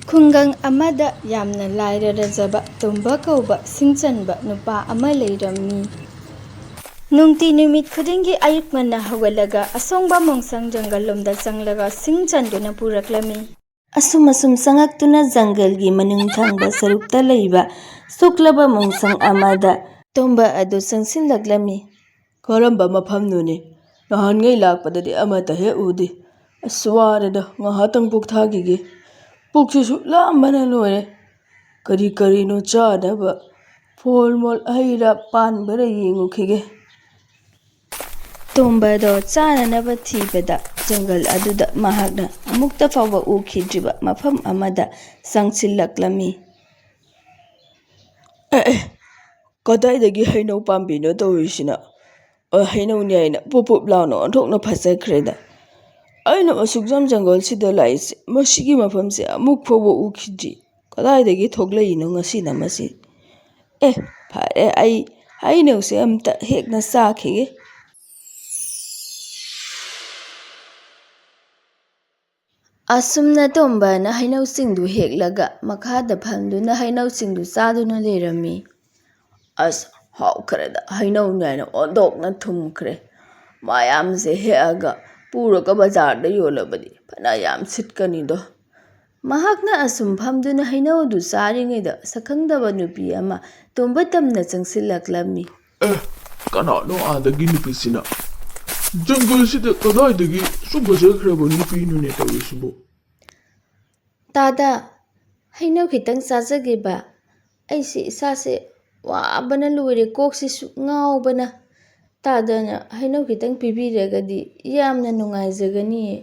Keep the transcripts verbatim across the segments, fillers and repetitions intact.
ꯈꯨꯡꯒꯪ ꯑꯃꯗ ꯌꯥꯝꯅ ꯂꯥꯏꯔꯔꯖꯕ ꯇꯣꯝꯕ ꯀꯧꯕ ꯁꯤꯡꯆꯟꯕ ꯅꯨꯄꯥ ꯑꯃ ꯂꯩꯔꯝꯃꯤ꯫ ꯅꯨꯡꯇꯤ ꯅꯨꯃꯤꯠ ꯈꯨꯗꯤꯡꯒꯤ ꯑꯌꯨꯛ ꯉꯟꯅ ꯍꯧꯒꯠꯂꯒ ꯑꯁꯣꯡꯕ ꯃꯣꯡꯁꯪ ꯖꯪꯒꯜ ꯂꯣꯝꯗ ꯆꯪꯂꯒ ꯁꯤꯡ ꯆꯟꯗꯨꯅ ꯄꯨꯔꯛꯂꯝꯃꯤ꯫ ꯑꯁꯨꯝ ꯑꯁꯨꯝ ꯆꯪꯉꯛꯇꯨꯅ ꯖꯪꯒꯜꯒꯤ ꯃꯅꯨꯡ ꯊꯪꯕ ꯁꯔꯨꯛꯇ ꯂꯩꯕ ꯁꯨꯛꯂꯕ ꯃꯣꯡꯁꯪ ꯑꯃꯗ ꯇꯣꯝꯕ ꯑꯗꯨ ꯆꯪꯁꯤꯜꯂꯛꯂꯝꯃꯤ꯫ "ꯀꯔꯝꯕ ꯃꯐꯝꯅꯣꯅꯦ? ꯅꯍꯥꯟꯉꯩ ꯂꯥꯛꯄꯗꯗꯤ ꯑꯃꯠꯇ ꯍꯦꯛ ꯎꯗꯦ꯫ ꯑꯁ, ꯋꯥꯔꯦꯗ, ꯉꯥꯏꯍꯥꯛꯇꯪ ꯄꯣꯛꯊꯥꯈꯤꯒꯦ꯫ ꯄꯨꯛꯁꯤꯁꯨ ꯂꯥꯝꯕꯅ ꯂꯣꯏꯔꯦ꯫ ꯀꯔꯤ ꯀꯔꯤꯅꯣ ꯆꯥꯅꯕ ꯐꯣꯜ ꯃꯣꯜ ꯍꯩ ꯔꯥ ꯄꯥꯟꯕꯔ ꯌꯦꯡꯉꯨꯈꯤꯒꯦ꯫" ꯇꯣꯝꯕꯗꯣ ꯆꯥꯅꯅꯕ ꯊꯤꯕꯗ ꯖꯪꯒꯜ ꯑꯗꯨꯗ ꯃꯍꯥꯛꯅ ꯑꯃꯨꯛꯇ ꯐꯥꯎꯕ ꯎꯈꯤꯗ꯭ꯔꯤꯕ ꯃꯐꯝ ꯑꯃꯗ ꯆꯪꯁꯤꯜꯂꯛꯂꯝꯃꯤ꯫ "ꯑꯦ, ꯑꯦ, ꯀꯗꯥꯏꯗꯒꯤ ꯍꯩꯅꯧ ꯄꯥꯝꯕꯤꯅꯣ ꯇꯧꯔꯤꯁꯤꯅ? ꯑ, ꯍꯩꯅꯧꯅꯤ ꯍꯥꯏꯅ ꯄꯨꯞ ꯄꯨꯞ ꯂꯥꯎꯅ ꯑꯣꯟꯊꯣꯛꯅ ꯐꯖꯈ꯭ꯔꯦꯗ꯫ ꯑꯩꯅ ꯑꯁꯨꯛ ꯌꯥꯝ ꯖꯪꯒꯜꯁꯤꯗ ꯂꯥꯛꯏꯁꯦ, ꯃꯁꯤꯒꯤ ꯃꯐꯝꯁꯦ ꯑꯃꯨꯛ ꯐꯥꯎꯕ ꯎꯈꯤꯗ꯭ꯔꯤ꯫ ꯀꯗꯥꯏꯗꯒꯤ ꯊꯣꯛꯂꯛꯏꯅꯣ ꯉꯁꯤꯅ ꯃꯁꯤ? ꯑꯦ, ꯐꯔꯦ, ꯑꯩ ꯍꯩꯅꯧꯁꯦ ꯑꯝꯇ ꯍꯦꯛꯅ ꯆꯥꯈꯤꯒꯦ꯫" ꯑꯁꯨꯝꯅ ꯇꯣꯝꯕꯅ ꯍꯩꯅꯧꯁꯤꯡꯗꯨ ꯍꯦꯛꯂꯒ ꯃꯈꯥꯗ ꯐꯝꯗꯨꯅ ꯍꯩꯅꯧꯁꯤꯡꯗꯨ ꯆꯥꯗꯨꯅ ꯂꯩꯔꯝꯃꯤ꯫ "ꯑꯁ, ꯍꯥꯎꯈ꯭ꯔꯦꯗ, ꯍꯩꯅꯧꯅꯦ ꯍꯥꯏꯅ ꯑꯣꯟꯊꯣꯛꯅ ꯊꯨꯝꯈ꯭ꯔꯦ꯫ ꯃꯌꯥꯝꯁꯦ ꯍꯦꯛꯑꯒ ꯄꯨꯔꯒ ꯕꯖꯥꯔꯗ ꯌꯣꯜꯂꯕꯗꯤ ꯐꯅ ꯌꯥꯝ ꯁꯤꯠꯀꯅꯤꯗꯣ꯫" ꯃꯍꯥꯛꯅ ꯑꯁꯨꯝ ꯐꯝꯗꯨꯅ ꯍꯩꯅꯧ ꯑꯗꯨ ꯆꯥꯔꯤꯉꯩꯗ ꯁꯛꯈꯪꯗꯕ ꯅꯨꯄꯤ ꯑꯃ ꯇꯣꯝꯕ ꯇꯝꯅ ꯆꯪꯁꯤꯜꯂꯛꯂꯝꯃꯤ꯫ "ꯑꯦ, ꯀꯅꯥꯅꯣ ꯑꯥꯗꯒꯤ ꯅꯨꯄꯤꯁꯤꯅ? ꯖꯪꯒꯜꯁꯤꯗ ꯀꯗꯥꯏꯗꯒꯤ ꯁꯨꯝ ꯐꯖꯈ꯭ꯔꯕ ꯅꯨꯄꯤꯅꯣꯅꯦ ꯇꯧꯔꯤꯁꯤꯕꯨ?" "ꯇꯥꯗ, ꯍꯩꯅꯧ ꯈꯤꯇꯪ ꯆꯥꯖꯒꯦꯕ꯫ ꯑꯩꯁꯦ ꯏꯁꯥꯁꯦ ꯋꯥꯕꯅ ꯂꯣꯏꯔꯦ, ꯀꯣꯛꯁꯤꯁꯨ ꯉꯥꯎꯕꯅ꯫ ꯇꯥꯗꯅ ꯍꯩꯅꯧ ꯈꯤꯇꯪ ꯄꯤꯕꯤꯔꯒꯗꯤ ꯌꯥꯝꯅ ꯅꯨꯡꯉꯥꯏꯖꯒꯅꯤꯌꯦ꯫"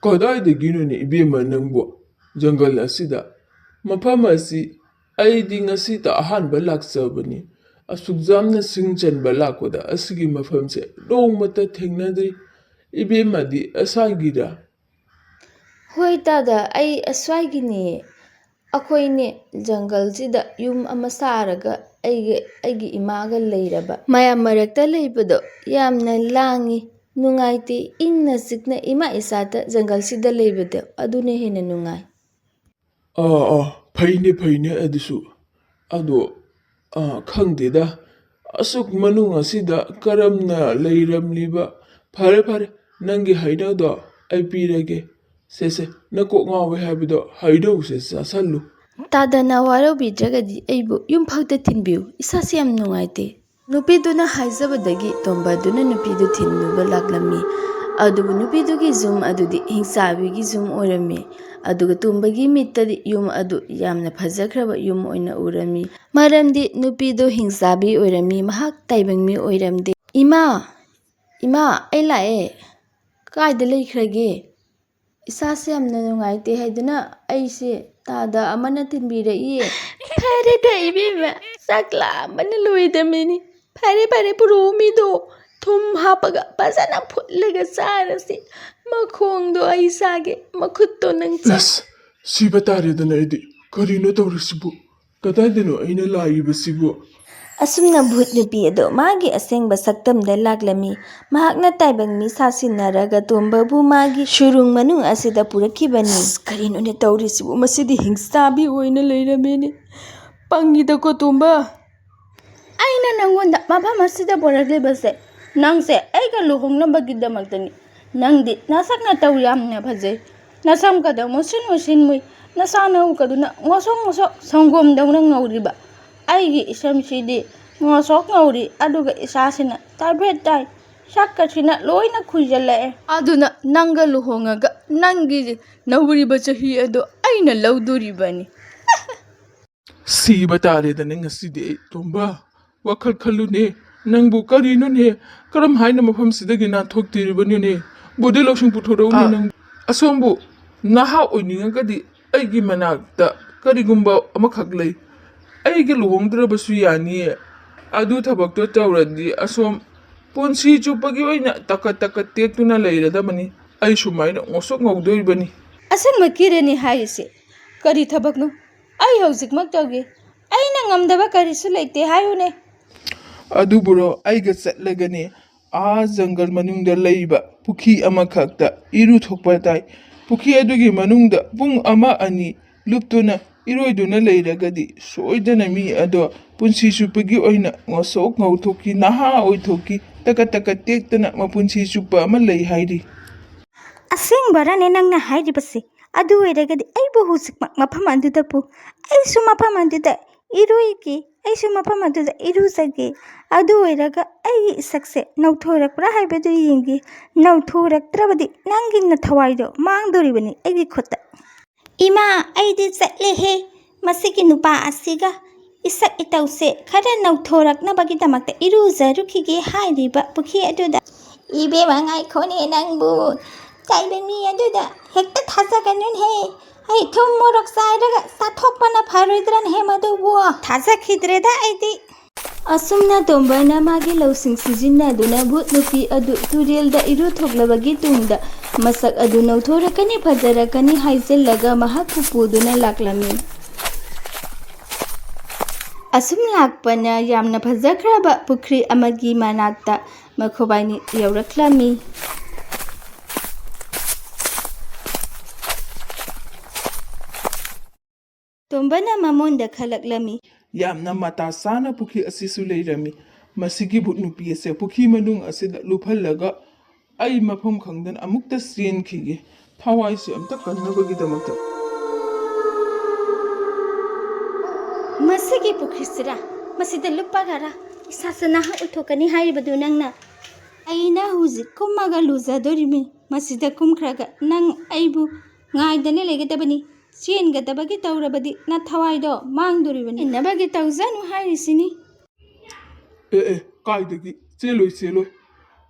"ꯀꯗꯥꯏꯗꯒꯤꯅꯣꯅꯦ ꯏꯕꯦꯝꯃ ꯅꯪꯕꯨ? ꯖꯪꯒꯜ ꯑꯁꯤꯗ, ꯃꯐꯝ ꯑꯁꯤ ꯑꯩꯗꯤ ꯉꯁꯤꯇ ꯑꯍꯥꯟꯕ ꯂꯥꯛꯆꯕꯅꯤ꯫ ꯑꯁꯨꯛ ꯌꯥꯝꯅ ꯁꯤꯡ ꯆꯟꯕ ꯂꯥꯛꯄꯗ ꯑꯁꯤꯒꯤ ꯃꯐꯝꯁꯦ ꯅꯣꯡꯃꯇ ꯊꯦꯡꯅꯗ꯭ꯔꯤ꯫ ꯏꯕꯦꯝꯃꯗꯤ ꯑꯁ꯭ꯋꯥꯏꯒꯤꯔꯥ?" "ꯍꯣꯏ ꯇꯥꯗ, ꯑꯩ ꯑꯁ꯭ꯋꯥꯏꯒꯤꯅꯦ꯫ ꯑꯩꯈꯣꯏꯅꯦ ꯖꯪꯒꯜꯁꯤꯗ ꯌꯨꯝ ꯑꯃ ꯁꯥꯔꯒ ꯑꯩꯒ ꯑꯩꯒꯤ ꯏꯃꯥꯒ ꯂꯩꯔꯕ꯫ ꯃꯌꯥꯝ ꯃꯔꯛꯇ ꯂꯩꯕꯗꯣ ꯌꯥꯝꯅ ꯂꯥꯡꯉꯤ, ꯅꯨꯡꯉꯥꯏꯇꯦ꯫ ꯏꯪꯅ ꯆꯤꯛꯅ ꯏꯃꯥ ꯏꯆꯥꯇ ꯖꯪꯒꯜꯁꯤꯗ ꯂꯩꯕꯗꯣ ꯑꯗꯨꯅ ꯍꯦꯟꯅ ꯅꯨꯡꯉꯥꯏ꯫" ꯑꯥ, ꯑꯥ, ꯐꯩꯅꯦ, ꯐꯩꯅꯦ ꯑꯗꯨꯁꯨ꯫ ꯑꯗꯣ, ꯑꯥ, ꯈꯪꯗꯦꯗ, ꯑꯁꯨꯛ ꯃꯅꯨꯡ ꯑꯁꯤꯗ ꯀꯔꯝꯅ ꯂꯩꯔꯝꯂꯤꯕ? ꯐꯔꯦ, ꯐꯔꯦ, ꯅꯪꯒꯤ ꯍꯩꯅꯧꯗꯣ ꯑꯩ ꯄꯤꯔꯒꯦ꯫ ꯁꯦ, ꯁꯦ, ꯅꯀꯣꯛ ꯉꯥꯎꯋꯦ ꯍꯥꯏꯕꯗꯣ ꯍꯩꯅꯧꯁꯦ ꯆꯥꯁꯜꯂꯨ꯫ ꯇꯥꯗꯅ ꯋꯥꯔꯧꯕꯤꯗ꯭ꯔꯒꯗꯤ ꯑꯩꯕꯨ ꯌꯨꯝ ꯐꯥꯎꯗ ꯊꯤꯟꯕꯤꯌꯨ, ꯏꯁꯥꯁꯦ ꯌꯥꯝ ꯅꯨꯡꯉꯥꯏꯇꯦ꯫ ꯅꯨꯄꯤꯗꯨꯅ ꯍꯥꯏꯖꯕꯗꯒꯤ ꯇꯣꯝꯕꯗꯨꯅ ꯅꯨꯄꯤꯗꯨ ꯊꯤꯟꯂꯨꯕ ꯂꯥꯛꯂꯝꯃꯤ꯫ ꯑꯗꯨꯕꯨ ꯅꯨꯄꯤꯗꯨꯒꯤ ꯌꯨꯝ ꯑꯗꯨꯗꯤ ꯍꯤꯡꯆꯥꯕꯤꯒꯤ ꯌꯨꯝ ꯑꯣꯏꯔꯝꯃꯤ꯫ ꯑꯗꯨꯒ ꯇꯣꯝꯕꯒꯤ ꯃꯤꯠꯇꯗꯤ ꯌꯨꯝ ꯑꯗꯨ ꯌꯥꯝꯅ ꯐꯖꯈ꯭ꯔꯕ ꯌꯨꯝ ꯑꯣꯏꯅ ꯎꯔꯝꯃꯤ꯫ ꯃꯔꯝꯗꯤ ꯅꯨꯄꯤꯗꯨ ꯍꯤꯡꯆꯥꯕꯤ ꯑꯣꯏꯔꯝꯃꯤ, ꯃꯍꯥꯛ ꯇꯥꯏꯕꯪ ꯃꯤ ꯑꯣꯏꯔꯝꯗꯦ꯫ "ꯏꯃꯥ, ꯏꯃꯥ, ꯑꯩ ꯂꯥꯛꯑꯦ꯫ ꯀꯥꯏꯗ ꯂꯩꯈ꯭ꯔꯒꯦ? ꯏꯁꯥꯁꯦ ꯌꯥꯝꯅ ꯅꯨꯡꯉꯥꯏꯇꯦ ꯍꯥꯏꯗꯨꯅ ꯑꯩꯁꯦ ꯇꯥꯗ ꯑꯃꯅ ꯊꯤꯟꯕꯤꯔꯛꯏ꯫" "ꯐꯔꯦꯗ ꯏꯕꯦꯝꯃ, ꯆꯥꯛ ꯂꯥꯝꯕꯅ ꯂꯣꯏꯗꯃꯤꯅꯤ꯫ ꯐꯔꯦ, ꯐꯔꯦ, ꯄꯨꯔꯛꯎ ꯃꯤꯗꯣ꯫ ꯊꯨꯝ ꯍꯥꯞꯄꯒ ꯐꯖꯅ ꯐꯨꯠꯂꯒ ꯆꯥꯔꯁꯤ꯫ ꯃꯈꯣꯡꯗꯣ ꯑꯩ ꯆꯥꯒꯦ, ꯃꯈꯨꯠꯇꯣ ꯅꯪ ꯆꯥ꯫" ꯑꯁ, ꯁꯤꯕ ꯇꯥꯔꯦꯗꯅ ꯑꯩꯗꯤ꯫ ꯀꯔꯤꯅꯣ ꯇꯧꯔꯤꯁꯤꯕꯨ? ꯀꯗꯥꯏꯗꯅꯣ ꯑꯩꯅ ꯂꯥꯛꯏꯕꯁꯤꯕꯨ? ꯑꯁꯨꯝꯅ ꯚꯨꯠ ꯅꯨꯄꯤ ꯑꯗꯣ ꯃꯥꯒꯤ ꯑꯁꯦꯡꯕ ꯁꯛꯇꯝꯗ ꯂꯥꯛꯂꯝꯃꯤ꯫ ꯃꯍꯥꯛꯅ ꯇꯥꯏꯕꯪ ꯃꯤ ꯁꯥꯁꯤꯟꯅꯔꯒ ꯇꯣꯝꯕꯕꯨ ꯃꯥꯒꯤ ꯁꯨꯔꯨꯡ ꯃꯅꯨꯡ ꯑꯁꯤꯗ ꯄꯨꯔꯛꯈꯤꯕꯅꯤ꯫ ꯑꯁ, ꯀꯔꯤꯅꯣꯅꯦ ꯇꯧꯔꯤꯁꯤꯕꯨ? ꯃꯁꯤꯗꯤ ꯍꯤꯡꯆꯥꯕꯤ ꯑꯣꯏꯅ ꯂꯩꯔꯝꯃꯦꯅꯦ꯫ ꯄꯪꯉꯤꯗꯀꯣ ꯇꯣꯝꯕ꯫ ꯑꯩꯅ ꯅꯪꯉꯣꯟꯗ ꯃꯐꯝ ꯑꯁꯤꯗ ꯄꯨꯔꯛꯂꯤꯕꯁꯦ ꯅꯪꯁꯦ ꯑꯩꯒ ꯂꯨꯍꯣꯡꯅꯕꯒꯤꯗꯃꯛꯇꯅꯤ꯫ ꯅꯪꯗꯤ ꯅꯁꯛ ꯅꯇꯧ ꯌꯥꯝꯅ ꯐꯖꯩ꯫ ꯅꯁꯝꯒꯗꯣ ꯃꯨꯁꯤꯟ ꯃꯨꯁꯤꯟ ꯃꯨꯏ꯫ ꯅꯁꯥ ꯅꯎꯒꯗꯨꯅ ꯉꯣꯁꯣꯛ ꯉꯣꯁꯣꯛ ꯁꯪꯒꯣꯝꯗꯧꯅ ꯉꯧꯔꯤꯕ꯫ ꯑꯩꯒꯤ ꯏꯁꯝꯁꯤꯗꯤ ꯉꯣꯁꯣꯛ ꯉꯧꯔꯤ, ꯑꯗꯨꯒ ꯏꯁꯥꯁꯤꯅ ꯇꯥꯏꯐꯦꯠ ꯇꯥꯏ꯫ ꯁꯛꯀꯁꯤꯅ ꯂꯣꯏꯅ ꯈꯨꯏꯖꯜꯂꯛꯑꯦ꯫ ꯑꯗꯨꯅ ꯅꯪꯒ ꯂꯨꯍꯣꯡꯉꯒ ꯅꯪꯒꯤ ꯅꯧꯔꯤꯕ ꯆꯍꯤ ꯑꯗꯣ ꯑꯩꯅ ꯂꯧꯗꯣꯔꯤꯕꯅꯤ꯫ ꯁꯤꯕ ꯇꯥꯔꯦꯗꯅ ꯉꯁꯤꯗꯤ ꯑꯩ, ꯇꯣꯝꯕ꯫ ꯋꯥꯈꯜ ꯈꯜꯂꯨꯅꯦ꯫ ꯅꯪꯕꯨ ꯀꯔꯤꯅꯣꯅꯦ? ꯀꯔꯝ ꯍꯥꯏꯅ ꯃꯐꯝꯁꯤꯗꯒꯤ ꯅꯥꯟꯊꯣꯛꯇꯣꯔꯤꯕꯅꯣꯅꯦ? Body lotion ꯄꯨꯊꯣꯔꯛꯎꯅꯦ꯫ ꯑꯥ꯫ ꯅꯪ ꯑꯁꯣꯝꯕꯨ ꯅꯍꯥ ꯑꯣꯏꯅꯤꯡꯉꯒꯗꯤ ꯑꯩꯒꯤ ꯃꯅꯥꯛꯇ ꯀꯔꯤꯒꯨꯝꯕ ꯑꯃꯈꯛ ꯂꯩ꯫ ꯑꯩꯒ ꯂꯨꯍꯣꯡꯗ꯭ꯔꯕꯁꯨ ꯌꯥꯅꯤꯌꯦ꯫ ꯑꯗꯨ ꯊꯕꯛꯇꯣ ꯇꯧꯔꯗꯤ ꯑꯁꯣꯝ ꯄꯨꯟꯁꯤ ꯆꯨꯞꯄꯒꯤ ꯑꯣꯏꯅ ꯇꯀꯠ ꯇꯀꯠ ꯇꯦꯛꯇꯨꯅ ꯂꯩꯔꯗꯕꯅꯤ꯫ ꯑꯩ ꯁꯨꯃꯥꯏꯅ ꯉꯧꯁꯣꯛ ꯉꯧꯗꯣꯔꯤꯕꯅꯤ꯫ ꯑꯁꯦꯡꯕꯀꯤꯔꯅꯤ ꯍꯥꯏꯔꯤꯁꯦ? ꯀꯔꯤ ꯊꯕꯛꯅꯣ? ꯑꯩ ꯍꯧꯖꯤꯛꯃꯛ ꯇꯧꯒꯦ꯫ ꯑꯩꯅ ꯉꯝꯗꯕ ꯀꯔꯤꯁꯨ ꯂꯩꯇꯦ ꯍꯥꯏꯌꯨꯅꯦ꯫ ꯑꯗꯨꯕꯨꯔꯣ, ꯑꯩꯒ ꯆꯠꯂꯒꯅꯦ, ꯑꯥ ꯖꯪꯒꯜ ꯃꯅꯨꯡꯗ ꯂꯩꯕ ꯄꯨꯈ꯭ꯔꯤ ꯑꯃꯈꯛꯇ ꯏꯔꯨ ꯊꯣꯛꯄ ꯇꯥꯏ꯫ ꯄꯨꯈ꯭ꯔꯤ ꯑꯗꯨꯒꯤ ꯃꯅꯨꯡꯗ ꯄꯨꯡ ꯑꯃ ꯑꯅꯤ ꯂꯨꯞꯇꯨꯅ ꯏꯔꯣꯏꯗꯨꯅ ꯂꯩꯔꯒꯗꯤ ꯁꯣꯏꯗꯅ ꯃꯤ ꯑꯗꯣ ꯄꯨꯟꯁꯤ ꯆꯨꯞꯄꯒꯤ ꯑꯣꯏꯅ ꯉꯧꯁꯣꯛ ꯉꯧꯊꯣꯛꯈꯤ, ꯅꯍꯥ ꯑꯣꯏꯊꯣꯛꯈꯤ, ꯇꯀꯠ ꯇꯀꯠ ꯇꯦꯛꯇꯅ ꯃꯄꯨꯟꯁꯤ ꯆꯨꯞꯄ ꯑꯃ ꯂꯩ ꯍꯥꯏꯔꯤ꯫ ꯑꯁꯦꯡꯕꯔꯅꯦ ꯅꯪꯅ ꯍꯥꯏꯔꯤꯕꯁꯦ? ꯑꯗꯨ ꯑꯣꯏꯔꯒꯗꯤ ꯑꯩꯕꯨ ꯍꯧꯖꯤꯛꯃꯛ ꯃꯐꯝ ꯑꯗꯨꯗ ꯄꯨ꯫ ꯑꯩꯁꯨ ꯃꯐꯝ ꯑꯗꯨꯗ ꯏꯔꯣꯏꯒꯦ꯫ ꯑꯩꯁꯨ ꯃꯐꯝ ꯑꯗꯨꯗ ꯏꯔꯨꯖꯒꯦ꯫ ꯑꯗꯨ ꯑꯣꯏꯔꯒ ꯑꯩꯒꯤ ꯏꯁꯛꯁꯦ ꯅꯧꯊꯣꯔꯛꯄ꯭ꯔꯥ ꯍꯥꯏꯕꯗꯨ ꯌꯦꯡꯒꯦ꯫ ꯅꯧꯊꯣꯔꯛꯇ꯭ꯔꯕꯗꯤ ꯅꯪꯒꯤ ꯅꯊꯋꯥꯏꯗꯣ ꯃꯥꯡꯗꯣꯔꯤꯕꯅꯤ ꯑꯩꯒꯤ ꯈꯨꯠꯇ꯫ ꯏꯃꯥ, ꯑꯩꯗꯤ ꯆꯠꯂꯦꯍꯦ꯫ ꯃꯁꯤꯒꯤ ꯅꯨꯄꯥ ꯑꯁꯤꯒ ꯏꯁꯛ ꯏꯇꯧꯁꯦ ꯈꯔ ꯅꯧꯊꯣꯔꯛꯅꯕꯒꯤꯗꯃꯛꯇ ꯏꯔꯨꯖꯔꯨꯈꯤꯒꯦ ꯍꯥꯏꯔꯤꯕ ꯄꯨꯈ꯭ꯔꯤ ꯑꯗꯨꯗ꯫ ꯏꯕꯦꯝꯃ, ꯉꯥꯏꯈꯣꯅꯦ ꯅꯪꯕꯨ꯫ ꯆꯥꯏꯕ ꯃꯤ ꯑꯗꯨꯗ ꯍꯦꯛꯇ ꯊꯥꯖꯒꯅꯨꯅꯦꯍꯦ꯫ ꯑꯩ ꯊꯨꯝ ꯃꯣꯔꯣꯛ ꯆꯥꯏꯔꯒ ꯆꯥꯊꯣꯛꯄꯅ ꯐꯔꯣꯏꯗ꯭ꯔꯅꯦꯍꯦ ꯃꯗꯨꯕꯨ? ꯊꯥꯖꯈꯤꯗ꯭ꯔꯦꯗ ꯑꯩꯗꯤ꯫ ꯑꯁꯨꯝꯅ ꯇꯣꯝꯕꯅ ꯃꯥꯒꯤ ꯂꯧꯁꯤꯡ ꯁꯤꯖꯤꯟꯅꯗꯨꯅ ꯚꯨꯠ ꯅꯨꯄꯤ ꯑꯗꯨ ꯇꯨꯔꯦꯜꯗ ꯏꯔꯨꯊꯣꯛꯂꯕꯒꯤ ꯇꯨꯡꯗ ꯃꯁꯛ ꯑꯗꯨ ꯅꯧꯊꯣꯔꯛꯀꯅꯤ, ꯐꯖꯔꯛꯀꯅꯤ ꯍꯥꯏꯖꯤꯜꯂꯒ ꯃꯍꯥꯛꯄꯨ ꯄꯨꯗꯨꯅ ꯂꯥꯛꯂꯝꯃꯤ꯫ ꯑꯁꯨꯝ ꯂꯥꯛꯄꯅ ꯌꯥꯝꯅ ꯐꯖꯈ꯭ꯔꯕ ꯄꯨꯈ꯭ꯔꯤ ꯑꯃꯒꯤ ꯃꯅꯥꯛꯇ ꯃꯈꯣꯏꯕꯥꯏꯅꯤ ꯌꯧꯔꯛꯂꯝꯃꯤ꯫ ꯇꯣꯝꯕꯅ ꯃꯃꯣꯟꯗ ꯈꯜꯂꯛꯂꯝꯃꯤ꯫ ꯌꯥꯝꯅ ꯃꯇꯥ ꯆꯥꯅ ꯄꯨꯈ꯭ꯔꯤ ꯑꯁꯤꯁꯨ ꯂꯩꯔꯝꯃꯤ꯫ ꯃꯁꯤꯒꯤ ꯚꯨꯠ ꯅꯨꯄꯤ ꯑꯁꯦ ꯄꯨꯈ꯭ꯔꯤ ꯃꯅꯨꯡ ꯑꯁꯤꯗ ꯂꯨꯞꯍꯜꯂꯒ ꯑꯩ ꯃꯐꯝ ꯈꯪꯗꯅ ꯑꯃꯨꯛꯇ ꯆꯦꯟꯈꯤꯒꯦ, ꯊꯋꯥꯏꯁꯦ ꯑꯝꯇ ꯀꯟꯅꯕꯒꯤꯗꯃꯛꯇ꯫ ꯃꯁꯤꯒꯤ ꯄꯨꯈ꯭ꯔꯤꯁꯤꯔꯥ? ꯃꯁꯤꯗ ꯂꯨꯞꯄꯒꯔꯥ ꯏꯁꯥꯁꯦ ꯅꯍꯥ ꯑꯣꯏꯊꯣꯛꯀꯅꯤ ꯍꯥꯏꯔꯤꯕꯗꯨ ꯅꯪꯅ? ꯑꯩꯅ ꯍꯧꯖꯤꯛ ꯀꯨꯝꯃꯒ ꯂꯨꯖꯗꯣꯔꯤꯃꯤ꯫ ꯃꯁꯤꯗ ꯀꯨꯝꯈ꯭ꯔꯒ ꯅꯪ ꯑꯩꯕꯨ ꯉꯥꯏꯗꯅ ꯂꯩꯒꯗꯕꯅꯤ꯫ ꯆꯦꯟꯒꯗꯕꯒꯤ ꯇꯧꯔꯕꯗꯤ ꯅꯊꯋꯥꯏꯗꯣ ꯃꯥꯡꯗꯣꯔꯤꯕꯅꯤ꯫ ꯆꯦꯟꯅꯕꯒꯤ ꯇꯧꯖꯅꯨ ꯍꯥꯏꯔꯤꯁꯤꯅꯤ꯫ ꯑꯦ ꯑꯦ, ꯀꯥꯏꯗꯒꯤ? ꯆꯦꯜꯂꯣꯏ, ꯆꯦꯜꯂꯣꯏ꯫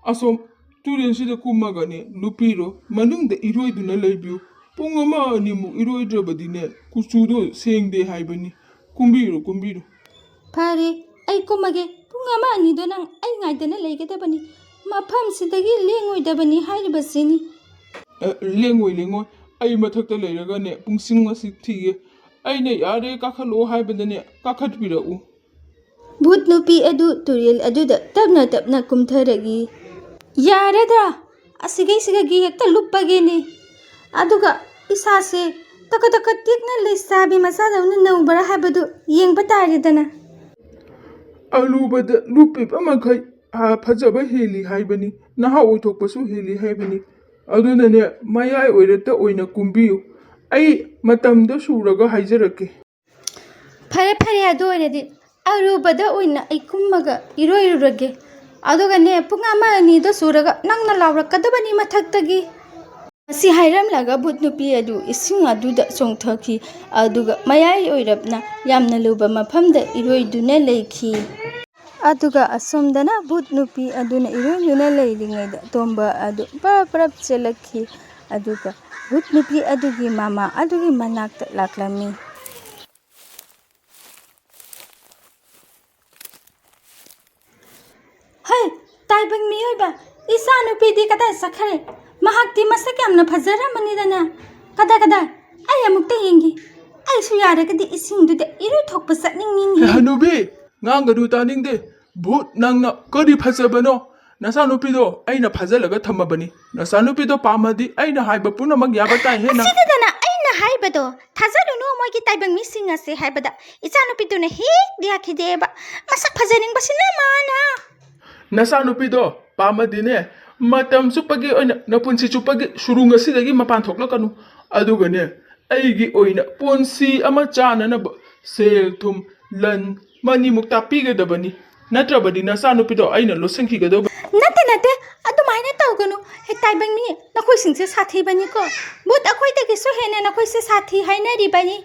ꯑꯁꯣꯝ ꯇꯨꯔꯦꯜꯁꯤꯗ ꯀꯨꯝꯃꯒꯅꯦ ꯂꯨꯞꯄꯤꯔꯣ, ꯃꯅꯨꯡꯗ ꯏꯔꯣꯏꯗꯨꯅ ꯂꯩꯕꯤꯌꯨ꯫ ꯄꯨꯡ ꯑꯃ ꯑꯅꯤꯃꯨꯛ ꯏꯔꯣꯏꯗ꯭ꯔꯕꯗꯤꯅꯦ ꯀꯨꯆꯨꯗꯣ ꯁꯦꯡꯗꯦ ꯍꯥꯏꯕꯅꯤ꯫ ꯀꯨꯝꯕꯤꯔꯣ, ꯀꯨꯝꯕꯤꯔꯣ꯫ ꯐꯔꯦ, ꯑꯩ ꯀꯨꯝꯃꯒꯦ꯫ ꯄꯨꯡ ꯑꯃ ꯑꯅꯤꯗꯣ ꯅꯪ ꯑꯩ ꯉꯥꯏꯗꯅ ꯂꯩꯒꯗꯕꯅꯤ꯫ ꯃꯐꯝꯁꯤꯗꯒꯤ ꯂꯦꯡꯉꯣꯏꯗꯕꯅꯤ ꯍꯥꯏꯔꯤꯕꯁꯤꯅꯤ꯫ ꯑꯦ, ꯂꯦꯡꯉꯣꯏ, ꯂꯦꯡꯉꯣꯏ꯫ ꯑꯩ ꯃꯊꯛꯇ ꯂꯩꯔꯒꯅꯦ ꯄꯨꯡꯁꯤꯡ ꯑꯁꯤ ꯊꯤꯒꯦ꯫ ꯑꯩꯅ "ꯌꯥꯔꯦ, ꯀꯥꯈꯠꯂꯛꯑꯣ" ꯍꯥꯏꯕꯗꯅꯦ ꯀꯥꯈꯠꯄꯤꯔꯛꯎ꯫ ꯚꯨꯠ ꯅꯨꯄꯤ ꯑꯗꯨ ꯇꯨꯔꯦꯜ ꯑꯗꯨꯗ ꯇꯞꯅ ꯇꯞꯅ ꯀꯨꯝꯊꯔꯛꯏ꯫ ꯌꯥꯔꯦꯗ, ꯑꯁꯤꯒꯩꯁꯤꯗꯒꯤ ꯍꯦꯛꯇ ꯂꯨꯞꯄꯒꯦꯅꯦ꯫ ꯑꯗꯨꯒ ꯏꯁꯥꯁꯦ ꯇꯀ ꯇꯀ ꯇꯦꯛꯅ ꯂꯩꯁꯥꯕꯤ ꯃꯆꯥꯗꯧꯅ ꯅꯧꯕ꯭ꯔꯥ ꯍꯥꯏꯕꯗꯨ ꯌꯦꯡꯕ ꯇꯥꯔꯦꯗꯅ꯫ ꯑꯔꯨꯕꯗ ꯂꯨꯞꯄꯤꯕ ꯃꯈꯩ, ꯑꯥ, ꯐꯖꯕ ꯍꯦꯜꯂꯤ ꯍꯥꯏꯕꯅꯤ, ꯅꯍꯥ ꯑꯣꯏꯊꯣꯛꯄꯁꯨ ꯍꯦꯜꯂꯤ ꯍꯥꯏꯕꯅꯤ꯫ ꯑꯗꯨꯅꯅꯦ, ꯃꯌꯥꯏ ꯑꯣꯏꯔꯞꯇ ꯑꯣꯏꯅ ꯀꯨꯝꯕꯤꯌꯨ꯫ ꯑꯩ ꯃꯇꯝꯗꯣ ꯁꯨꯔꯒ ꯍꯥꯏꯖꯔꯛꯀꯦ꯫ ꯐꯔꯦ, ꯐꯔꯦ, ꯑꯗꯨ ꯑꯣꯏꯔꯗꯤ ꯑꯔꯨꯕꯗ ꯑꯣꯏꯅ ꯑꯩ ꯀꯨꯝꯃꯒ ꯏꯔꯣꯏꯔꯨꯔꯒꯦ꯫ ꯑꯗꯨꯒꯅꯦ, ꯄꯨꯡ ꯑꯃ ꯑꯅꯤꯗꯣ ꯁꯨꯔꯒ ꯅꯪꯅ ꯂꯥꯎꯔꯛꯀꯗꯕꯅꯤ ꯃꯊꯛꯇꯒꯤ꯫ ꯑꯁꯤ ꯍꯥꯏꯔꯝꯂꯒ ꯚꯨꯠ ꯅꯨꯄꯤ ꯑꯗꯨ ꯏꯁꯤꯡ ꯑꯗꯨꯗ ꯆꯣꯡꯊꯈꯤ, ꯑꯗꯨꯒ ꯃꯌꯥꯏ ꯑꯣꯏꯔꯞꯅ ꯌꯥꯝꯅ ꯂꯨꯕ ꯃꯐꯝꯗ ꯏꯔꯣꯏꯗꯨꯅ ꯂꯩꯈꯤ꯫ ꯑꯗꯨꯒ ꯑꯁꯣꯝꯗꯅ ꯚꯨꯠ ꯅꯨꯄꯤ ꯑꯗꯨꯅ ꯏꯔꯣꯏꯗꯨꯅ ꯂꯩꯔꯤꯉꯩꯗ ꯇꯣꯝꯕ ꯑꯗꯨ ꯄꯔꯞ ꯄꯔꯞ ꯆꯦꯜꯂꯛꯈꯤ꯫ ꯑꯗꯨꯒ ꯚꯨꯠ ꯅꯨꯄꯤ ꯑꯗꯨꯒꯤ ꯃꯃꯥ ꯑꯗꯨꯒꯤ ꯃꯅꯥꯛꯇ ꯂꯥꯛꯂꯝꯃꯤ꯫ ꯍꯩ, ꯇꯥꯏꯕꯪ ꯃꯤꯑꯣꯏꯕ, ꯏꯆꯥ ꯅꯨꯄꯤꯗꯤ ꯀꯗꯥꯏ ꯆꯠꯈ꯭ꯔꯦ? ꯃꯍꯥꯛꯇꯤ ꯃꯁꯛ ꯌꯥꯝꯅ ꯐꯖꯔꯝꯕꯅꯤꯗꯅ꯫ ꯀꯗꯥꯏ, ꯀꯗꯥꯏ? ꯑꯩ ꯑꯃꯨꯛꯇ ꯌꯦꯡꯒꯦ꯫ ꯑꯩꯁꯨ ꯌꯥꯔꯒꯗꯤ ꯏꯁꯤꯡꯗꯨꯗ ꯏꯔꯣꯏꯊꯣꯛꯄ ꯆꯠꯅꯤꯡꯉꯤꯅꯦ꯫ ꯍꯅꯨꯕꯤ, ꯉꯥꯡꯒꯅꯨ, ꯇꯥꯅꯤꯡꯗꯦ꯫ ꯚꯨꯠ, ꯅꯪꯅ ꯀꯔꯤ ꯐꯖꯕꯅꯣ? ꯅꯆꯥꯅꯨꯄꯤꯗꯣ ꯑꯩꯅ ꯐꯥꯖꯤꯜꯂꯒ ꯊꯝꯃꯕꯅꯤ꯫ ꯅꯆꯥꯅꯨꯄꯤꯗꯣ ꯄꯥꯝꯃꯗꯤ ꯑꯩꯅ ꯍꯥꯏꯕ ꯄꯨꯝꯅꯃꯛ ꯌꯥꯕ ꯇꯥꯏꯍꯦ ꯅꯪ꯫ ꯑꯁꯤꯗꯅ ꯑꯩꯅ ꯍꯥꯏꯕꯗꯣ ꯊꯥꯖꯔꯨꯅꯨ, ꯃꯣꯏꯒꯤ ꯇꯥꯏꯕꯪ ꯃꯤꯁꯤꯡ ꯑꯁꯦ ꯍꯥꯏꯕꯗ ꯏꯆꯥꯅꯨꯄꯤꯗꯨꯅ ꯍꯦꯛ ꯌꯥꯈꯤꯗꯦꯕ꯫ ꯃꯁꯛ ꯐꯖꯅꯤꯡꯕꯁꯤꯅ ꯃꯥꯅ꯫ ꯅꯆꯥꯅꯨꯄꯤꯗꯣ ꯄꯥꯝꯃꯗꯤꯅꯦ, ꯃꯇꯝ ꯆꯨꯞꯄꯒꯤ ꯑꯣꯏꯅ, ꯅꯄꯨꯟꯁꯤ ꯆꯨꯞꯄꯒꯤ ꯁꯨꯔꯨꯡ ꯑꯁꯤꯗꯒꯤ ꯃꯄꯥꯟ ꯊꯣꯛꯂꯛꯀꯅꯨ꯫ ꯑꯗꯨꯒꯅꯦ, ꯑꯩꯒꯤ ꯑꯣꯏꯅ ꯄꯨꯟꯁꯤ ꯑꯃ ꯆꯥꯅꯅꯕ ꯁꯦꯜ ꯊꯨꯝ, ꯂꯟ ꯃꯅꯤꯃꯨꯛ ꯇꯥꯛꯄꯤꯒꯗꯕꯅꯤ꯫ ꯅꯠꯇ꯭ꯔꯕꯗꯤ ꯅꯆꯥꯅꯨꯄꯤꯗꯣ ꯑꯩꯅ ꯂꯣꯠꯁꯤꯟꯈꯤꯒꯗꯧꯕ꯫ ꯅꯠꯇꯦ, ꯅꯠꯇꯦ, ꯑꯗꯨꯃꯥꯏꯅ ꯇꯧꯒꯅꯨ꯫ ꯍꯦ, ꯇꯥꯏꯕꯪ ꯃꯤ, ꯅꯈꯣꯏꯁꯤꯡꯁꯦ ꯁꯥꯊꯤꯕꯅꯤꯀꯣ꯫ ꯚꯨꯠ ꯑꯩꯈꯣꯏꯗꯒꯤꯁꯨ ꯍꯦꯟꯅ ꯅꯈꯣꯏꯁꯦ ꯁꯥꯊꯤ ꯍꯥꯏꯅꯔꯤꯕꯅꯤ꯫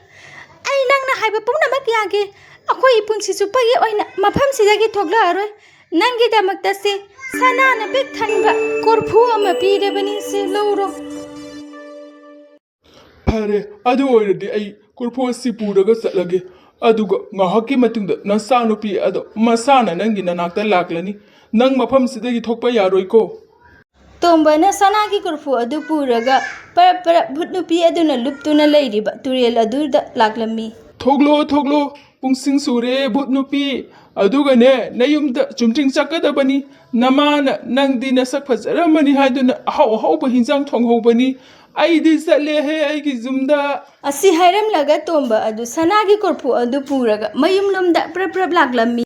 ꯑꯩ ꯅꯪꯅ ꯍꯥꯏꯕ ꯄꯨꯝꯅꯃꯛ ꯌꯥꯒꯦ꯫ ꯑꯩꯈꯣꯏ ꯄꯨꯟꯁꯤ ꯆꯨꯞꯄꯒꯤ ꯑꯣꯏꯅ ꯃꯐꯝꯁꯤꯗꯒꯤ ꯊꯣꯛꯂꯛꯑꯔꯣꯏ꯫ ꯅꯪꯒꯤꯗꯃꯛꯇ ꯁꯦ, ꯁꯅꯥꯅ ꯄꯤꯛ ꯊꯟꯕ ꯀꯣꯔꯐꯨ ꯑꯃ ꯄꯤꯔꯕꯅꯤ, ꯁꯦ, ꯂꯧꯔꯣ꯫ ꯐꯔꯦ, ꯑꯗꯨ ꯑꯣꯏꯔꯗꯤ ꯑꯩ ꯀꯣꯔꯐꯨ ꯑꯁꯤ ꯄꯨꯔꯒ ꯆꯠꯂꯒꯦ꯫ ꯑꯗꯨꯒ ꯉꯥꯏꯍꯥꯛꯀꯤ ꯃꯇꯨꯡꯗ ꯅꯆꯥꯅꯨꯄꯤ ꯑꯗꯣ ꯃꯁꯥꯅ ꯅꯪꯒꯤ ꯅꯅꯥꯛꯇ ꯂꯥꯛꯂꯅꯤ꯫ ꯅꯪ ꯃꯐꯝꯁꯤꯗꯒꯤ ꯊꯣꯛꯄ ꯌꯥꯔꯣꯏꯀꯣ꯫ ꯇꯣꯝꯕꯅ ꯁꯅꯥꯒꯤ ꯀꯣꯔꯐꯨ ꯑꯗꯨ ꯄꯨꯔꯒ ꯄꯔꯞ ꯄꯔꯞ ꯚꯨꯠ ꯅꯨꯄꯤ ꯑꯗꯨꯅ ꯂꯨꯞꯇꯨꯅ ꯂꯩꯔꯤꯕ ꯇꯨꯔꯦꯜ ꯑꯗꯨꯗ ꯂꯥꯛꯂꯝꯃꯤ꯫ ꯊꯣꯛꯂꯣ, ꯊꯣꯛꯂꯣ, ꯄꯨꯡꯁꯤꯡ ꯆꯨꯔꯦ, ꯚꯨꯠ ꯅꯨꯄꯤ꯫ ꯑꯗꯨꯒꯅꯦ, ꯅꯌꯨꯝꯗ ꯆꯨꯝꯗ꯭ꯔꯤꯡ ꯆꯠꯀꯗꯕꯅꯤ꯫ ꯅꯃꯥꯅ ꯅꯪꯗꯤ ꯅꯁꯛ ꯐꯖꯔꯝꯃꯅꯤ ꯍꯥꯏꯗꯨꯅ ꯑꯍꯥꯎ ꯑꯍꯥꯎꯕ ꯍꯤꯟꯖꯥꯡ ꯊꯣꯡꯍꯧꯕꯅꯤ꯫ ꯑꯩꯗꯤ ꯆꯠꯂꯦꯍꯦ ꯑꯩꯒꯤ ꯌꯨꯝꯗ꯫ ꯑꯁꯤ ꯍꯥꯏꯔꯝꯂꯒ ꯇꯣꯝꯕ ꯑꯗꯨ ꯁꯅꯥꯒꯤ ꯀꯣꯔꯐꯨ ꯑꯗꯨ ꯄꯨꯔꯒ ꯃꯌꯨꯝꯂꯣꯝꯗ ꯄ꯭ꯔꯞ ꯄ꯭ꯔꯞ ꯂꯥꯛꯂꯝꯃꯤ꯫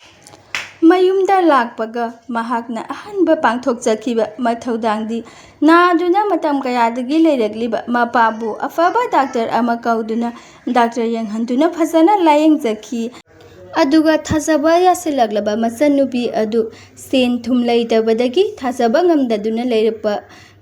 ꯃꯌꯨꯝꯗ ꯂꯥꯛꯄꯒ ꯃꯍꯥꯛꯅ ꯑꯍꯥꯟꯕ ꯄꯥꯡꯊꯣꯛꯆꯈꯤꯕ ꯃꯊꯧꯗꯥꯡꯗꯤ ꯅꯥꯗꯨꯅ ꯃꯇꯝ ꯀꯌꯥꯗꯒꯤ ꯂꯩꯔꯛꯂꯤꯕ ꯃꯄꯥꯕꯨ ꯑꯐꯕ ꯗꯥꯛꯇꯔ ꯑꯃ ꯀꯧꯗꯨꯅ ꯗꯥꯛꯇꯔ ꯌꯦꯡꯍꯟꯗꯨꯅ ꯐꯖꯅ ꯂꯥꯌꯦꯡꯖꯈꯤ꯫ ꯑꯗꯨꯒ ꯊꯥꯖꯕ ꯌꯥꯁꯤꯜꯂꯛꯂꯕ ꯃꯆꯟꯅꯨꯄꯤ ꯑꯗꯨ ꯁꯦꯟ ꯊꯨꯝ ꯂꯩꯇꯕꯗꯒꯤ ꯊꯥꯖꯕ ꯉꯝꯗꯗꯨꯅ ꯂꯩꯔꯛꯄ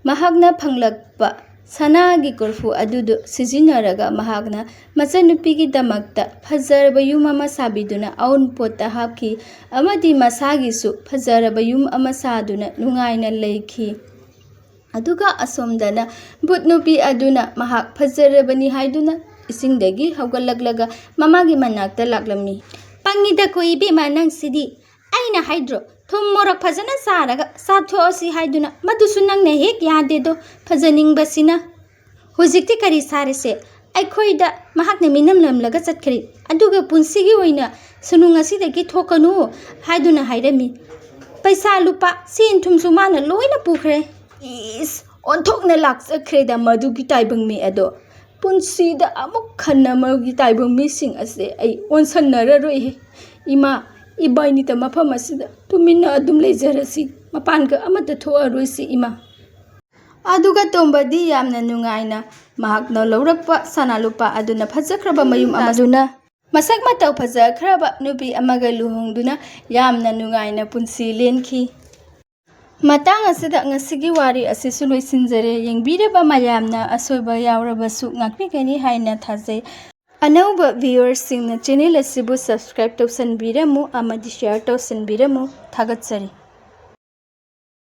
ꯃꯍꯥꯛꯅ ꯐꯪꯂꯛꯄ ꯁꯅꯥꯒꯤ ꯀꯣꯔꯐꯨ ꯑꯗꯨꯗꯨ ꯁꯤꯖꯤꯟꯅꯔꯒ ꯃꯍꯥꯛꯅ ꯃꯆꯟꯅꯨꯄꯤꯒꯤꯗꯃꯛꯇ ꯐꯖꯔꯕ ꯌꯨꯝ ꯑꯃ ꯁꯥꯕꯤꯗꯨꯅ ꯑꯎꯟꯄꯣꯠꯇ ꯍꯥꯞꯈꯤ ꯑꯃꯗꯤ ꯃꯁꯥꯒꯤꯁꯨ ꯐꯖꯔꯕ ꯌꯨꯝ ꯑꯃ ꯁꯥꯗꯨꯅ ꯅꯨꯡꯉꯥꯏꯅ ꯂꯩꯈꯤ꯫ ꯑꯗꯨꯒ ꯑꯁꯣꯝꯗꯅ ꯚꯨꯠ ꯅꯨꯄꯤ ꯑꯗꯨꯅ ꯃꯍꯥꯛ ꯐꯖꯔꯕꯅꯤ ꯍꯥꯏꯗꯨꯅ ꯏꯁꯤꯡꯗꯒꯤ ꯍꯧꯒꯠꯂꯛꯂꯒ ꯃꯃꯥꯒꯤ ꯃꯅꯥꯛꯇ ꯂꯥꯛꯂꯝꯃꯤ꯫ "ꯄꯪꯉꯤꯗꯀꯣ ꯏꯕꯦꯝꯃ ꯅꯪꯁꯤꯗꯤ꯫ ꯑꯩꯅ ꯍꯥꯏꯗ꯭ꯔꯣ, ꯊꯨꯝ ꯃꯣꯔꯣꯛ ꯐꯖꯅ ꯆꯥꯔꯒ ꯆꯥꯊꯣꯛꯑꯁꯤ ꯍꯥꯏꯗꯨꯅ? ꯃꯗꯨꯁꯨ ꯅꯪꯅ ꯍꯦꯛ ꯌꯥꯗꯦꯗꯣ, ꯐꯖꯅꯤꯡꯕꯁꯤꯅ꯫ ꯍꯧꯖꯤꯛꯇꯤ ꯀꯔꯤ ꯁꯥꯔꯁꯦ? ꯑꯩꯈꯣꯏꯗ ꯃꯍꯥꯛꯅ ꯃꯤꯅꯝꯂꯝꯂꯒ ꯆꯠꯈ꯭ꯔꯦ, ꯑꯗꯨꯒ ꯄꯨꯟꯁꯤꯒꯤ ꯑꯣꯏꯅ ꯁꯨꯅꯨꯡ ꯑꯁꯤꯗꯒꯤ ꯊꯣꯛꯀꯅꯨ ꯍꯥꯏꯗꯨꯅ ꯍꯥꯏꯔꯝꯃꯤ꯫ ꯄꯩꯁꯥ ꯂꯨꯄꯥ, ꯁꯦꯟ ꯊꯨꯝꯁꯨ ꯃꯥꯅ ꯂꯣꯏꯅ ꯄꯨꯈ꯭ꯔꯦ꯫ ꯏꯁ, ꯑꯣꯟꯊꯣꯛꯅ ꯂꯥꯛꯆꯈ꯭ꯔꯦꯗ ꯃꯗꯨꯒꯤ ꯇꯥꯏꯕꯪ ꯃꯤ ꯑꯗꯣ꯫ ꯄꯨꯟꯁꯤꯗ ꯑꯃꯨꯛ ꯍꯟꯅ ꯃꯗꯨꯒꯤ ꯇꯥꯏꯕꯪ ꯃꯤꯁꯤꯡ ꯑꯁꯦ ꯑꯩ ꯑꯣꯟꯁꯟꯅꯔꯔꯣꯏꯍꯦ꯫ ꯏꯃꯥ, ꯏꯕꯥꯏꯅꯤꯇ ꯃꯐꯝ ꯑꯁꯤꯗ ꯇꯨꯃꯤꯟꯅ ꯑꯗꯨꯝ ꯂꯩꯖꯔꯁꯤ, ꯃꯄꯥꯟꯒ ꯑꯃꯠꯇ ꯊꯣꯛꯑꯔꯣꯏꯁꯤ ꯏꯃꯥ"꯫ ꯑꯗꯨꯒ ꯇꯣꯝꯕꯗꯤ ꯌꯥꯝꯅ ꯅꯨꯡꯉꯥꯏꯅ ꯃꯍꯥꯛꯅ ꯂꯧꯔꯛꯄ ꯁꯅꯥ ꯂꯨꯄꯥ ꯑꯗꯨꯅ ꯐꯖꯈ꯭ꯔꯕ ꯃꯌꯨꯝ ꯑꯃꯗꯨꯅ ꯃꯁꯛ ꯃꯇꯧ ꯐꯖꯈ꯭ꯔꯕ ꯅꯨꯄꯤ ꯑꯃꯒ ꯂꯨꯍꯣꯡꯗꯨꯅ ꯌꯥꯝꯅ ꯅꯨꯡꯉꯥꯏꯅ ꯄꯨꯟꯁꯤ ꯂꯦꯟꯈꯤ꯫ ꯃꯇꯥꯡ ꯑꯁꯤꯗ ꯉꯁꯤꯒꯤ ꯋꯥꯔꯤ ꯑꯁꯤꯁꯨ ꯂꯣꯏꯁꯤꯟꯖꯔꯦ꯫ ꯌꯦꯡꯕꯤꯔꯕ ꯃꯌꯥꯝꯅ ꯑꯁꯣꯏꯕ ꯌꯥꯎꯔꯕꯁꯨ ꯉꯥꯛꯄꯤꯒꯅꯤ ꯍꯥꯏꯅ ꯊꯥꯖꯩ꯫ ꯑꯅꯧꯕ viewersꯁꯤꯡꯅ channel ꯑꯁꯤꯕꯨ subscribe ꯇꯧꯁꯟꯕꯤꯔꯝꯃꯨ ꯑꯃꯗꯤ share ꯇꯧꯁꯟꯕꯤꯔꯝꯃꯨ꯫ ꯊꯥꯒꯠꯆꯔꯤ꯫